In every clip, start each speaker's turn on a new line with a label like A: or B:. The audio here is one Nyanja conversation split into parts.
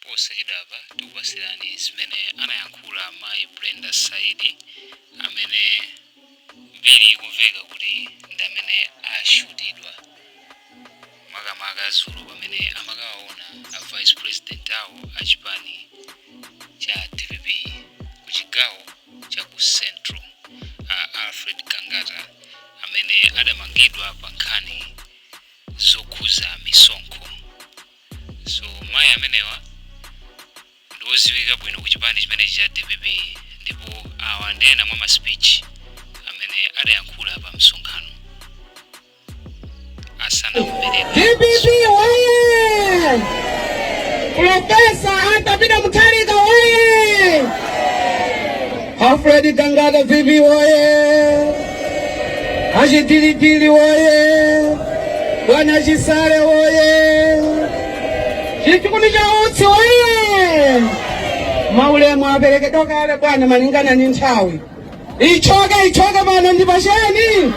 A: Posachedwapa tikupatsirani zimene anayankhula mayi Brenda Saidi, amene mbiri ikumveka kuti ndi amene ashutidwa, makamaka dzulo pamene amakawaona a vice president awo a chipani cha DPP ku chigawo cha ku Central, a Alfred Gangata, amene adamangidwa pa nkhani zokhuza misonkho. So mayi amenewa ndi oziwika bwino ku chipani chimenechi cha DPP, ndipo awa ndi ena mwa ma speech amene adayankhula pa msonkhano asanaomberedwe.
B: DPP woye! Professor Arthur Peter Mutharika woye! Alfred Gangata VP woye! Achidilidili woye! Bwana Chisale woye! Chichikuni cha utsi woye! Maulemu aperekedwa kale, bwana, malingana ni nthawi. Ichoke, ichoke pano ndi pacheni.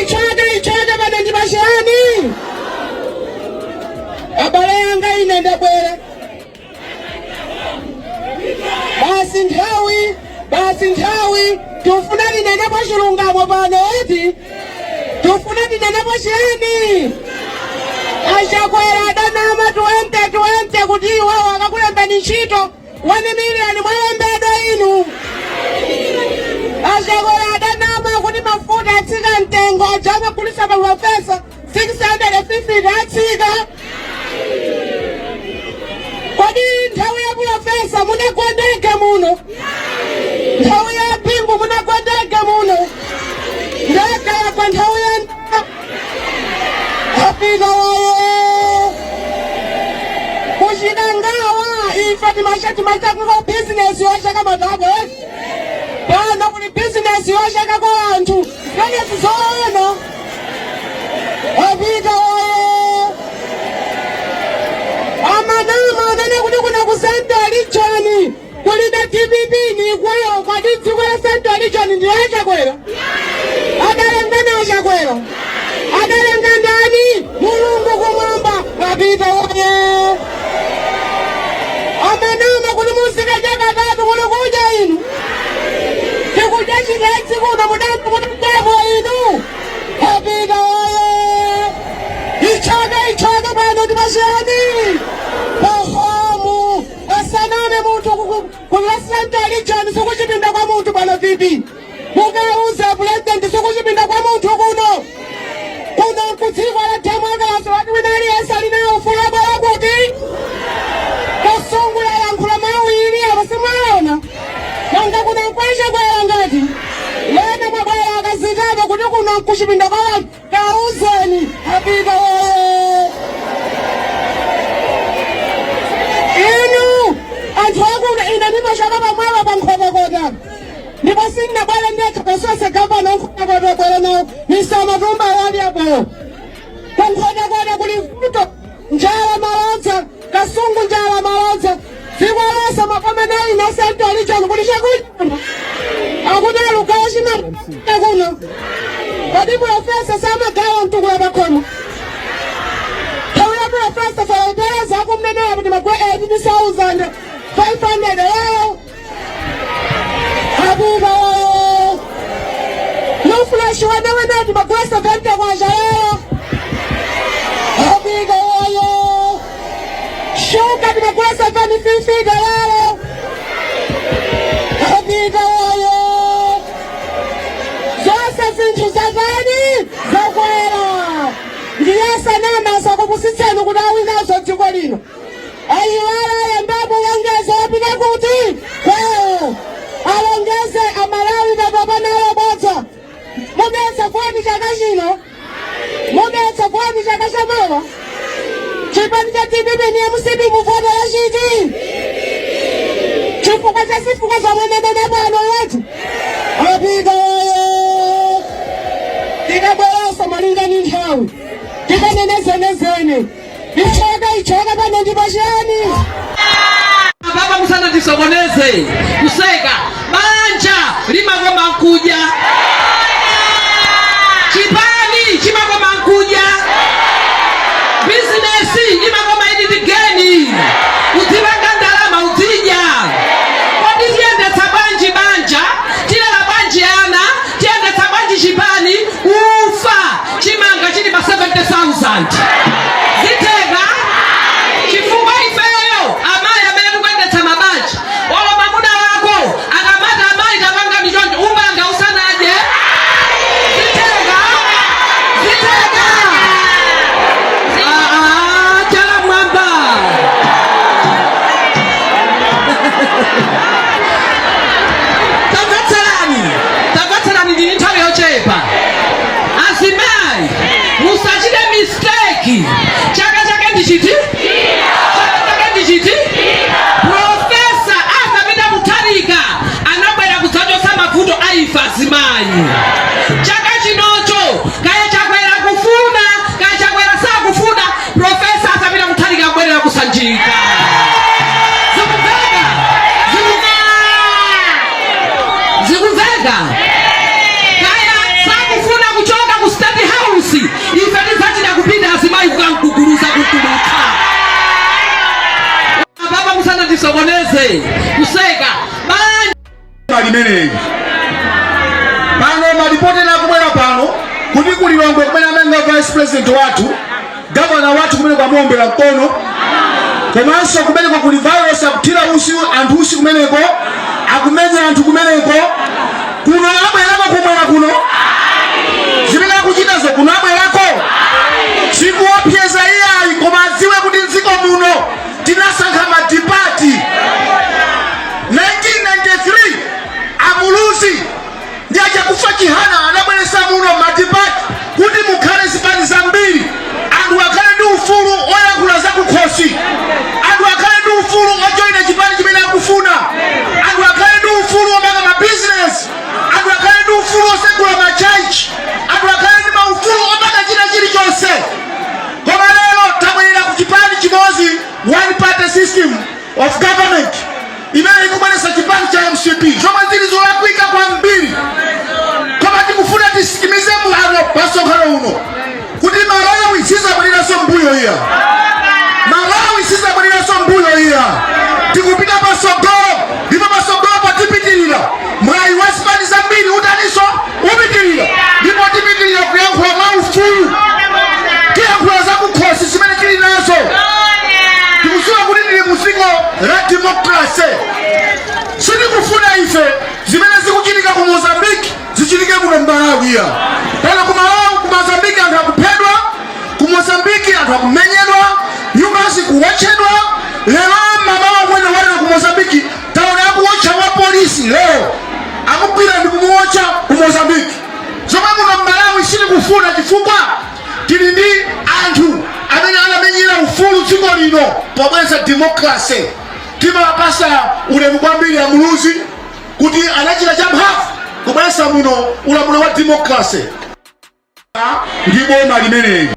B: Ichoke, ichoke pano ndi pacheni. Abale anga, ine ndabwera basi nthawi, basi nthawi. Tufuna tinenepo chilungamo pano eti? Tufuna tinenepo chiyani? Achakwera adanama 2020 kuti iwowo akakulembani ntchito 1 million, mwalembedwa inu. Achakwera adanama kuti mafuta atsika mtengo, aja amagulisa pa Professor 650 atsika. Kodi nthawi ya Professor munagwa ndege muno? Nthawi ya Bingu munagwa ndege muno? Ndege yagwa nthawi ya Apita waye kuchikangawa. Ife timachakako bizinesi yocheka matako pano, kuli bizinesi yocheka kwa anthu zimenezi zoona. Apita waye amanama amene kuti kuna ku Central Region kulibe DPP, ni kwawo. Kodi dziko la Central Region ndi achakwera? Adalenga achakwera? Adalenga ndani? Mulungu kumwamba. Apita waye amanama kuti muzikadya katatu, kuli kudya inu, tikudya chitedze kuno, mudambo inu. Apita waye. Ichoke, ichoke pano ndipachiyani pahomu. Asaname munthu kula Central Region, sikuchipinda kwa munthu pano. VP, mukauza president, sikuchipinda kwa munthu kuno. Kuno nkudziko la democracy, wati wina aliyense ali nawo ufulu wabwera kuti kasungula yankhula mawiri apo, simwaona nanga kuno nkwachakwera ngati lena mwabwera akazitapo kuti kuno nkuchipinda kwa wanthu. Kauzeni. Apita woye. Inu anthu akuno, ine ndimachoka pamwala pa Nkhotakota, ndipo sindinabwere ndekha. Pasonse gavana Nkhotakota bwera nawo Mr. Matumba ali apo. Kunkhotakota kuli vuto, njala malodza. Kasungu njala malodza. Dziko lonse maboma 9 a Central Region kuli chakudya? Akuti alugawa chimanga kuno. Kodi Professor samagawa mtukula pakhomo? Nthawi ya Professor feteleza akumnenera kuti magwe 18,500 lero. Apita wayo. Lufresh wanawenati magwe 70 kwacha lero. Apita wayo. Shuga timagula 750 lero. Apita wayo. Zonse zinthu zatani? Zakwera. Ndiye sanama, asakupusitseni kuti awinazo dziko lino. Ayiwala, ayambapo longezo, wapita kuti kwawo. Alongeze Amalawi, tatopa nalo bodza. Mubetsa voti chaka chino, mubetsa voti chaka chamawa. Chipani cha DPP ni MCP, muvotera chiti? Chifukwa cha zifukwa zomwe ndanena pano yati apita wayo. Tikabweranso malinga ni nthawi, tikanene zenezene. Ichoke, ichoke pano ndi pachiyani.
C: Baba, musanatisokoneze kuseka. Banja limakoma nkuja, chipani chimakoma nkuja, bizinesi imakoma ili tigeni. ganyu. Chaka chinocho, kaya Chakwera kufuna, kaya Chakwera sakufuna, Professor Arthur Peter Mutharika akubwerera kusanjika. Zikumveka? Zikumveka? Kaya sakufuna kuchoka ku State House, ife tidzachita kupita azimayi kukamguguluza kutuluka. Baba, musanatisokoneze kuseka banja.
D: Limeneli pano malipoti ena akubwera pano kuti ku Lilongwe kumene amanga vice president wathu, gavana wathu, kumene kwamuombera mkono, komanso kumeneko kuli virus, akuthira usi anthu usi kumeneko, akumenya anthu kumeneko. Kuno abwerako? Kumwera kuno zimene akuchitazo kuno abwerako? Sikuopseza iyayi, koma adziwe kuti mdziko muno tinasankha multiparty. 1993 Amuluzi ndi Achakufa Chihana anabweretsa muno multiparty kuti mukhale zipani zambiri, anthu akhale ndi ufulu oyankhula zakukhosi, anthu akhale ndi ufulu ojoyina chipani chimene akufuna, anthu akhale ndi ufulu omanga mabizinesi, anthu akhale ndi ufulu osegula machachi, anthu akhale ndi maufulu opanga china chilichonse. Koma lero tabwerera ku chipani chimodzi, one party system of government, imene ikubweretsa chipani cha MCP, zomwe zili zolakwika kwambiri. Koma tikufuna tisikimize muhano pa msonkhano uno kuti Malawi sizabwereranso mbuyo iya, Malawi sizabwereranso mbuyo iya. Tikupita pasogolo, ndipo pasogolo patipitirira. Mwayi wa zipani zambiri utaninso? Upitirira, ndipo tipitirira kuyankhula mwaufulu, tiyankhula zakukhosi zimene tili nazo. Tikudziwa kuti tili mu dziko la democracy. Sitikufuna ife zimene zikuchitika ku Mozambique zichitike kuno m'Malawi ya pano. Ku Malawi, ku Mozambique anthu akuphedwa, ku Mozambique anthu akumenyedwa, nyumba zikuwotchedwa. Lero mamawa mwene walero ku Mozambique taona akuwotcha wa polisi, lero akugwira ndi kumuwotcha ku Mozambique, zomwe muno m'Malawi sitikufuna, chifukwa tili ndi anthu amene anamenyera ufulu dziko lino pobweretsa democracy. Timawapasa ulemu kwambiri Amuluzi kuti anachita champhamvu kubweretsa muno ulamuliro wa democracy ndi boma limeneli.